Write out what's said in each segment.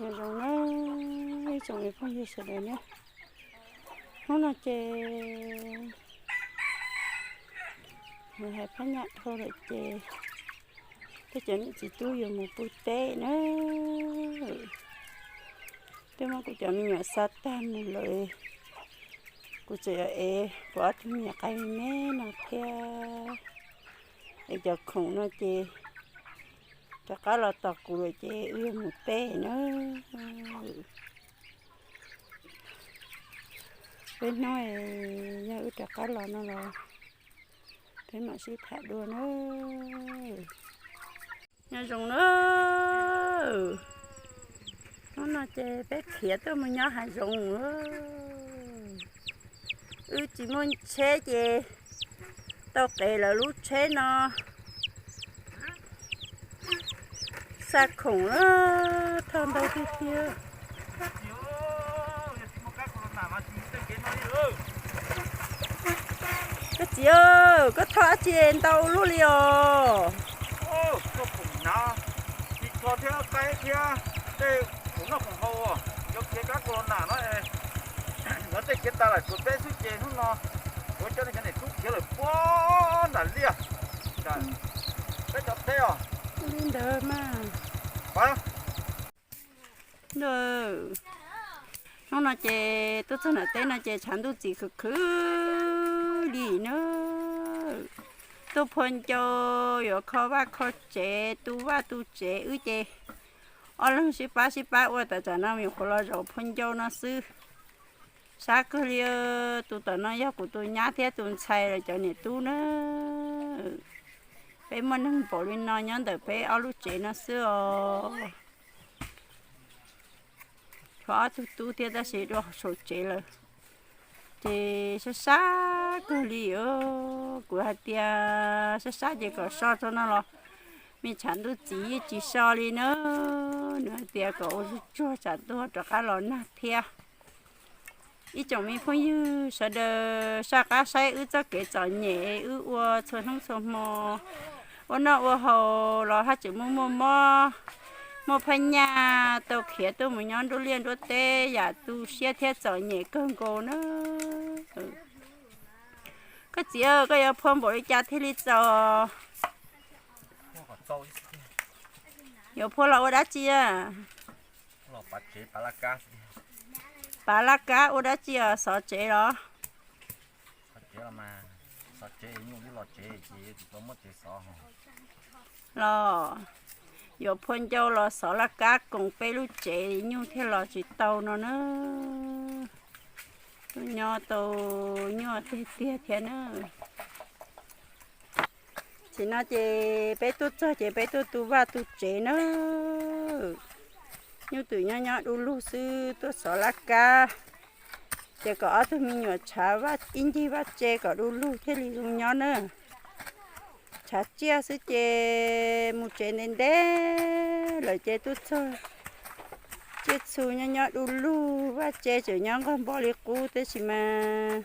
Nyob zoo na ib tsoom phooj ywg sawv daws na, hnub no ces nws hais phab nyaj dhau lawm ces tej cov niam txiv tub yuav mus pw teb na. Twb muab kuv cov me nyuam xa tag mus lawm, kuv tseem yuav ev kuv ob tug me nyuam qaib me me no thiab. Es cov khoom no ces rov qab los tos kuv lawm ces wb yuav mus teb na. Peb hnub yog wb rov qab los no los peb mam sib tham dua na. Nyob zoo na, hnub no ces peb khiav tuaj mus nyob hav zoov. Wb tsis muaj tsheb ces tau qev lawv lub tsheb no xa khoom na, thauj ntau tiag tiag. Koj txiv, koj thauj dab tsi ntau luaj li os? Tej khoom noj khoom haus, cov khiav kab corona no, lawv tej khiav tas lawm tsuas peb xwb ces hnub no kuv coj nej cov niam tub khiav lawm puag nram liaj, peb cov teb os. Li ntawd mas. Hnub no ces tuaj txog nram teb no ces tshav ntuj txiv khwv khwv li na. Tuaj phua ncau, yuav kho vaj kho tsev, tu vaj tu tsev, wb ces ob leeg sib pab sib pab ua tas tsam no me nyuam qhuav los zaum phua ncau no xwb. Sab kawg li, tus tom no yog kuv tus nyab thiab tus ntxhais lawv cov niam tub na. Peb muaj neeg npaum li no nyob ntawm peb ob lub tsev no xwb os. Tshuav ob tug tub thiab tab sis dua saum tsev lawm. Ces sab sab kawg li os. Kuv hais tias sab sab ces kom so tso no los me tshav ntuj txiv yeej tsis so li na. Nws hais tias kom ua tsuag tsuag tsam tuaj rov qab los nag thiab. Ib tsoom me phooj ywg sawv daws soj qab saib wb txoj kev txom nyem wb ua txhua hnub txhua hmo, ua noj ua haus los haj tseem muaj muaj mob, muaj phab nyaj tau khiav tuaj mus nyob nruab liaj nruab teb yam tu siab thiab txom nyem kawg nkaus na. Koj txiv, koj yuav phua npaum li cas thiaj li txaus? Yuav phua los ua dab tsi a? Pav laj kab ua dab tsi os, xov tsev los? Los yuav phua ncau los xov laj kab koom peb lub tsev nyuj thiaj los tsis tau no na. Tuaj nyob tau nyuaj tiag tiag thiab na. Tam sim no ces peb tuaj txog ces peb tuaj tu vaj tu tsev na. Nyuj twm nyob nyob du lug xwb, tuaj xov laj kab, ces kom ob tug me nyuam tshav ib ncig vaj tse kom du lug thiaj li zoo nyob na. Tshav tsiaj xwb ces mus tsev ntev ntev lawm ces tuaj txog tsiaj txhu nyob nyob du lug, vaj tse tseem nyob nqog npo li qub, tab sis mas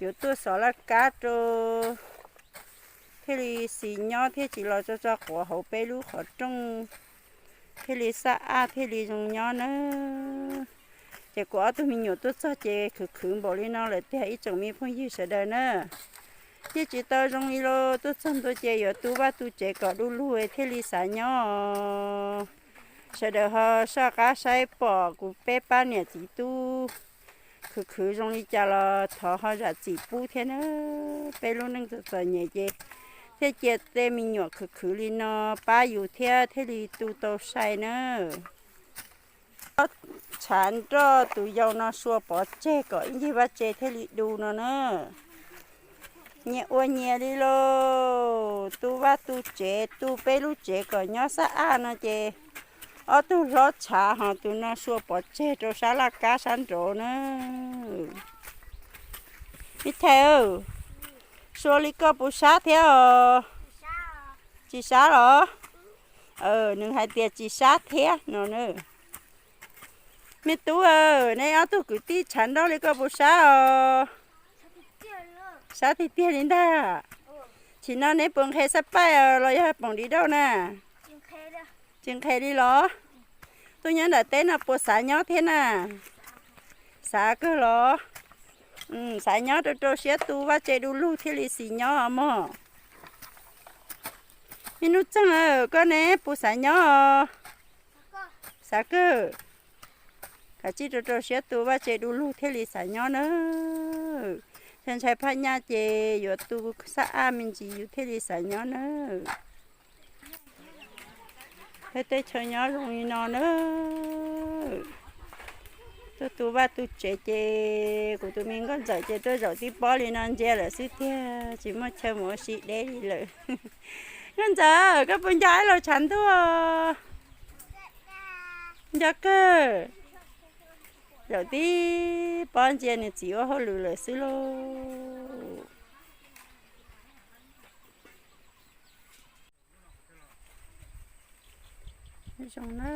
yuav tuaj xov laj kab rau thiaj li xis nyob thiab tsis los tso tso quav hauv peb lub qhov rooj, thiaj li xab aj thiaj li zoo nyob na. Ces kuv ob tug me nyuam tuaj txog ces khwv khwv npaum li no lawm tiag ib tsoom me phooj ywg sawv daws na. Yeej tsis tau zoo li lauj, tuaj txog ntua ces yuav tu vaj tu tsev kom du lug thiaj li xav nyob. Sawv daws ho soj qab saib pom kuv peb pab niam txiv tub khwv khwv zoo li cas los thov ho zam txim pub thiab na. Peb lub neej txom txom nyem ces thiaj cia tej me nyuam khwv khwv li no pab yus thiab thiaj li tu tau sai na. Tshav nroj tus yau no sua pov tseg kom ib ncig vaj tse thiaj li du no na. Nyias ua nyias li lauj, tu vaj tu tsev, tu peb lub tsev kom nyob xab aj no ces ob tug hlob tshav ho tus no sua pov tseg rau sab laj kab sab nraud na. Me thais, sua li koj puas sab thiab os? Tsis sab los? Nws hais tias tsis sab thiab no na. Me tub, neb ob tug kwv tij tshav nroj li koj puas sab os? Sab tiag tiag li ntag. Tam sim no neb puas nqhis xab paij los yog poom di dauj na? Tsis nqhis li los? Tuaj nyob nram teb no puas xav nyob thiab na? Xav kawg los? Xav nyob rau rau siab tu vaj tse du lug thiaj li xis nyob mog. Me Nuj Txeeg, koj ne puas xav nyob os? Xav kawg. Kav tsij rau rau siab tu vaj tse du lug thiaj li xav nyob na. Ntshai ntshai phaj nyaj ces yuav tu xab aj me ntsis yus thiaj li xav nyob na. Peb teb chaws nyob zoo li no na. Tuaj tu vaj tu tsev ces kuv tus me nkauj ntxawm ces tuaj zaum tib pob li no ntsia lawm xwb tiag, tsis muaj chaw mus ua si deb li lawm. Nkauj ntxawm, koj puas nco ib los tshav ntuj? Nco kawg. Zaum tib pob ntsia nws txiv ua hauj lwm lawm xwb lauj. Zoo na,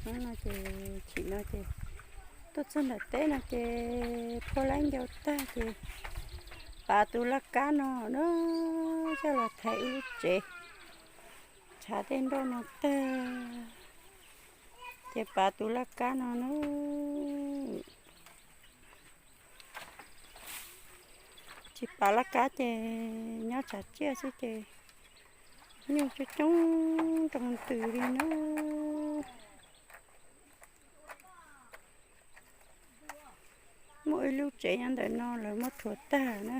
hnub no ces chim no ces tuaj txog nram teb no ces phua laib ncau tag ces pav tus laj kab no na, coj los thaiv wb lub tsev, tshav tej nroj no tag ces pav tus laj kab no na. Tsis pav laj kab ces nyob tshav tsiaj xwb ces nyuj coob coob rau ntws li na. Muaj ib lub tsev nyob ntawm no lawv muab rhuav tag na.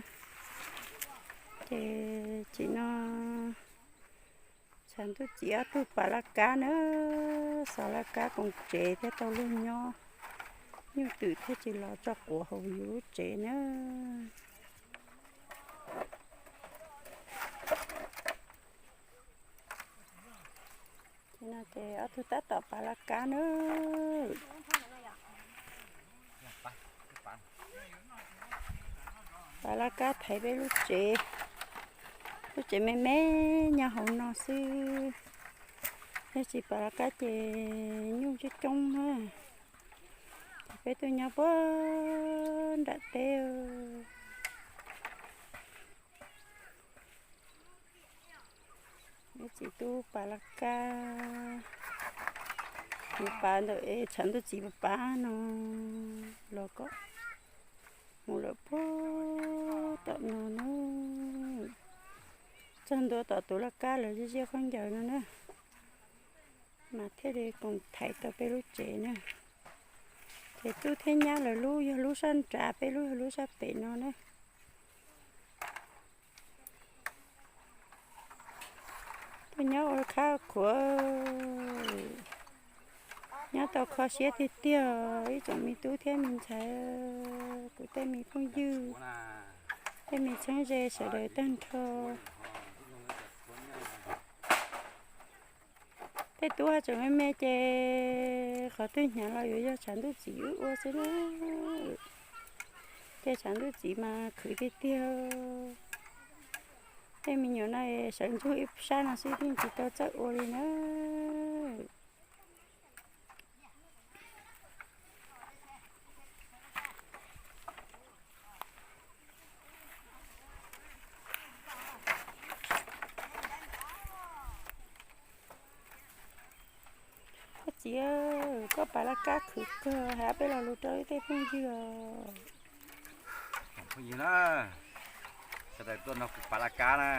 Ces tsim no tshav ntuj txiv ob tug pav laj kab na, xov laj kab koom tsev thiab tau luag nyob, nyuj twm thiaj tsis los tso quav hauv yus lub tsev na. Ces no ces ob tug tab tom pav laj kab na. Pav laj kab thaiv peb lub tsev, lub tsev me me nyob hauv no xwb. Yog tsis pav laj kab ces nyuj coob coob na. Peb tuaj nyob puag nram teb. Txiv tub pav laj kab, mus pav ntawm es tshav ntuj txiv pav pav no los ko, mus lawm puag tom no na. Txog ntua tom tus laj kab lawv ziab ziab khaub ncaws no na, mas thiaj li koom thaiv tau peb lub tsev na. Ces tub thiab nyab lawv lub yog lub sab nrad, peb lub yog lub sab pem no na. Tuaj nyob ua khab khuav, nyob tau kho siab tiag tiag ib tsoom me tub thiab me ntxhais, kuv tej me phooj ywg, tej me txheeb ze sawv daws tag nrho. Tej tub haj tseem me me ces qhov twg hnyav los yuav yog tshav ntuj txiv wb ua xwb na. Ces tshav ntuj txiv mas khwv tiag tiag. Tej me nyuam no sawv ntsug ib sab no xwb yeej tsis tau txawj ua li na. Koj txiv, koj pav laj kab khwv kawg, hais peb lo lus rau tej phooj ywg os. Phooj ywg na, sawv daws tuaj nrog kuv pav laj kab na.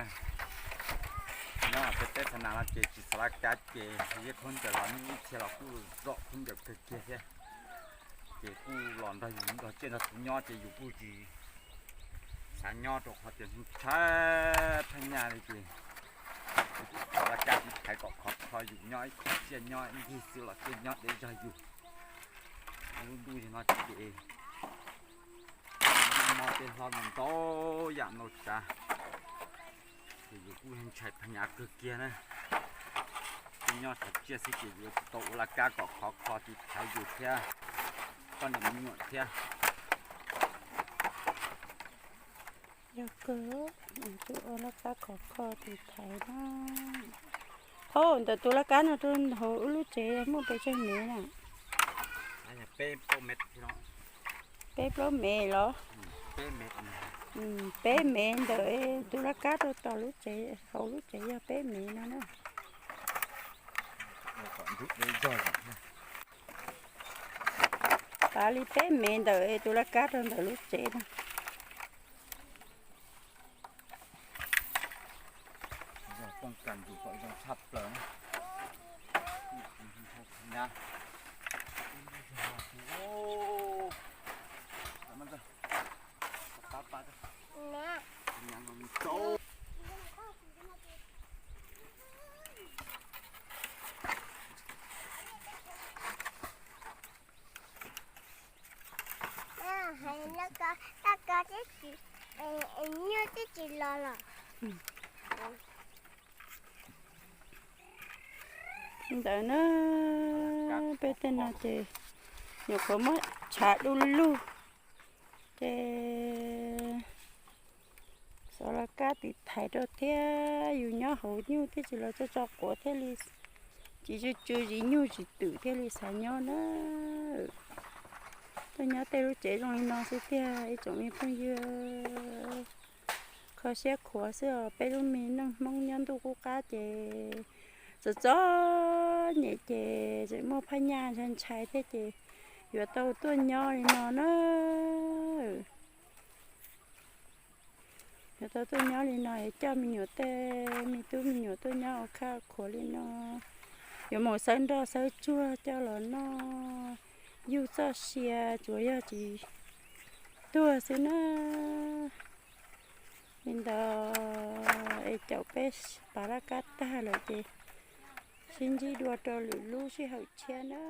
Nyob peb teb xa nas no ces tsis xav laj kab ces yej khaub ncaws los nej ib txhia los kuj zom khaub ncaws kawg kiag thiab. Ces kuj los nrog yus nrog tsiaj nrog txhu nyob ces yus kuj tsis xav nyob rau qhov tias ntshai phaj nyaj li ces kuv pav laj kab thaiv kom khov kho yus nyob ib qho tsiaj nyob ib ncig xwb los tsiaj nyob deb zog yus. Lub ntuj no ces no tej hlob ntau yam ntau tsav, ces yus kuj ntshai phaj nyaj kawg kiag na. Tej nyob tshav tsiaj xwb ces yuav tsum tau ua laj kab kom khov kho tis thaiv yus thiab koj niam me nyuam thiab. Yog kawg, ua laj kab khov kho tis thaiv na. Thaum ntawm tus laj kab no rau hauv wb lub tsev muaj pes tsawg mev na? Peb plaub mev los? Peb mev ntawm tus laj kab rau tom lub tsev, hauv lub tsev yog peb mev no na. Kom ntug deb zog zog. Av li peb mev ntawm tus laj kab rau ntawm lub tsev no. Ntawd na, peb tej no ces nyuam qhuav muab tshav du lug ces xov laj kab tiv thaiv rau thiab. Yus nyob hauv nyuj thiaj tsis los tso tso quav thiaj li tsis tsw tsw zis nyuj tsis twm thiaj li xav nyob na. Tuaj nyob tej lub tsev zoo li no xwb tiag ib tsoom me phooj ywg. Kho siab khuav xwb os, peb lub me neej Hmoob nyob ntuj qub qab ces txom txom nyem ces tseem muaj phaj nyaj ntshai ntshai thiab ces yuav tau tuaj nyob li no na. Yuav tau tuaj nyob li no es coj me nyuam tej me tub me nyuam tuaj nyob ua khaj khuav li no. Yuav mus xawb nroj xawb tsuag coj los noj yug txoj sia tsuas yog tsis tuag xwb na. Li ntawd es caum peb pav laj kab tag lawm ces sib ntsib dua rau lwm lub sij hawm tshiab na.